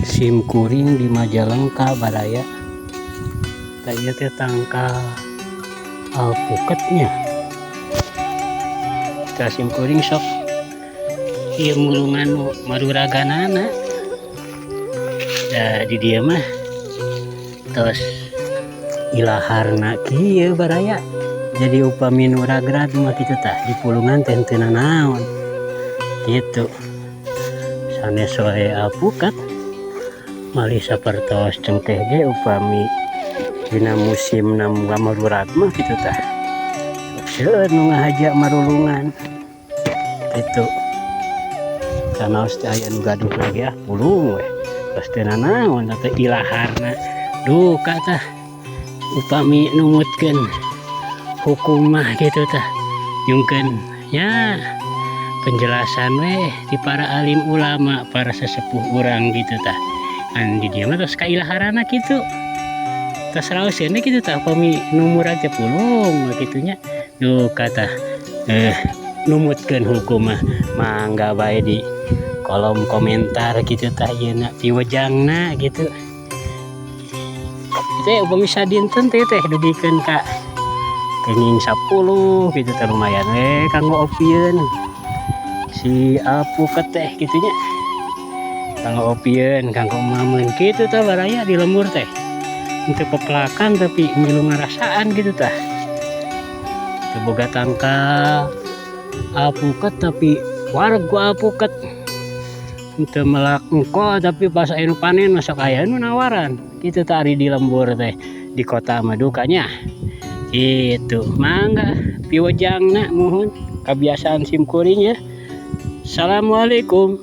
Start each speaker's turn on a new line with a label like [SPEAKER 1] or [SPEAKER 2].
[SPEAKER 1] Sim kuring di Majalengka, baraya. Tah, ieu teh tangkal alpukatnya. Tah, sim kuring sok ieu mulungan nu maruraganana. Da di dieu mah tos ilaharna kieu, baraya. Jadi upami nu ragrag mah kitu tah, di pulungan teh teu nanaon gitu. Sanes wae alpukat, malih sapertos cengkeh ge upami dina musimna marurag mah kitu tah. Sok seueur nu ngahaja marulungan kitu. Sanaos teh aya nu gaduh lagi, ah, pulung we. Tos teu nanaon teh ilaharna. Duka tah upami numutkeun hukum mah kitu tah. Nyungkeun nya penjelasan we di para alim ulama, para sesepuh urang gitu tah. An di dieu mah tos kailaharana kitu. Tos raoseun we kitu tah, upami nu murag teh pulung we kitu nya. Duka tah numutkeun hukum mah, mangga bae di kolom komentar gitu tah ieuna piwejangna gitu. Itu ya, upami sadinten teh teh dugikeun ka kenging 10 gitu teh, lumayan we kanggo opieun si alpukat teh kitu nya. Kanggo opieun, kanggo mameun kitu tah, baraya, di lembur teh. Teu pepelakan tapi milu ngarasaan gitu tah. Teu boga tangkal alpukat tapi wareg ku alpukat. Teu melak engko, tapi pas aya nu panen mah sok aya nu nawaran. Kitu tah ari di lembur teh. Di kota mah dukanya. Gitu. Mangga piwejangna, muhun, kabiasaan sim kuring ya. Assalamualaikum.